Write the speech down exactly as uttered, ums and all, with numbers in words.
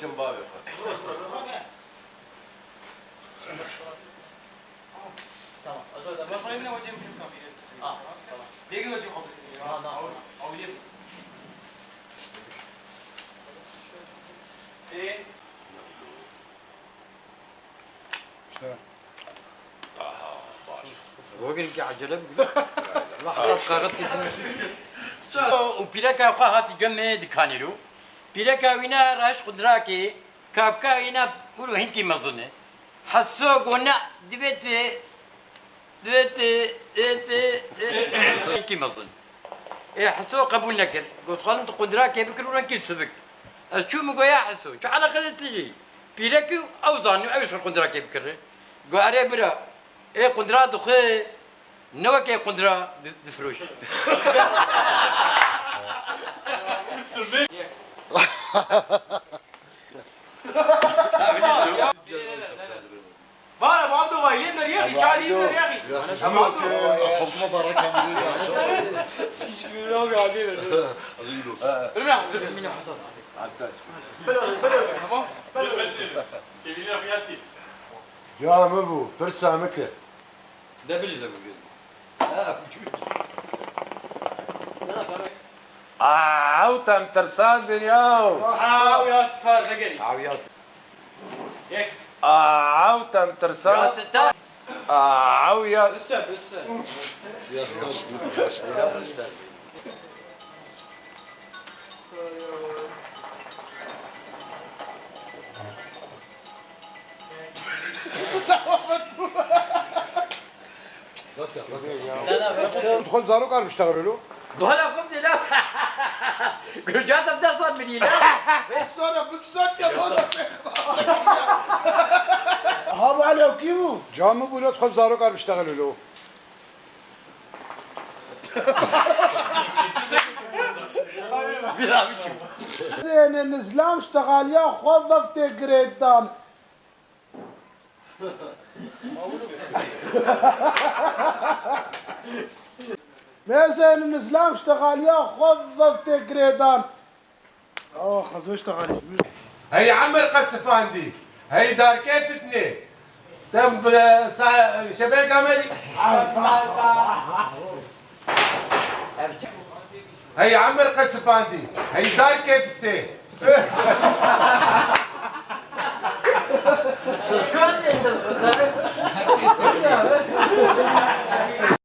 Cem bavê xwe. Tamam. Azad, ben sana yine hocam kim kapıyı? Ah, tamam. Degil hocam kapısı. Tamam, tamam. Avliye. Sen. İşte. Aha, baş. Rogên ki acele bû. Lahta kaxit kesin. So, û pîreka xwe hatî cem me dikanê lo. Pîreka wî ne raş qudrakê, kapka wî ne û hinkî mezin e. Heso gona divê te, divê te, divê te, hinkî mezin. Ê Heso qebûl nekir. Got, "Xalin tu qundrakê bikir û renkî sivik." Ez çûm û goya Heso, "Çi eleqe de tu jî?" Pîrekî ew zanî, ew ji xwe qundrakê bikir. Got, "Erê bira, ê qundra dixwe, ne weke qundra di-, difiroş." Vara, bando vay, yê deriyexî, çarî yê deriyexî. Ya, ez xultuma baraka min dê. Şiş gibi ne oluyor, hadi. Azîlo. Tamam. Kevine fiyatı. Ca min bû, pirsa min kir. De bilî de bibî. Ha, vücut. Aw, tem tirsan beriyaw. Aw, ya star, ne gerî? Aw, ya star. Yek. Aw, tem tirsan. Ya star. Aw, ya. Üsse, üsse. Ya star. Ya star. Dixwin zarokar biştexililo. Dola xwe bidê la. Gurca te dest wan bidî la. Sara bi sot ya bana. Ha, bu alo kim bu? Camı bu, dixwin zarokar biştexililo. Zênê nizlam ştexaliya xwe veftê girêdan. Mêzên nizlam ştexaliya xwe veftê girêdan. Awa xezweş te xalî. Hey Emir Qesifandî, hey darkê fitnê. Tem bi sa-, şebeka me. Hey Emir Qesifandî, hey darkê fisê.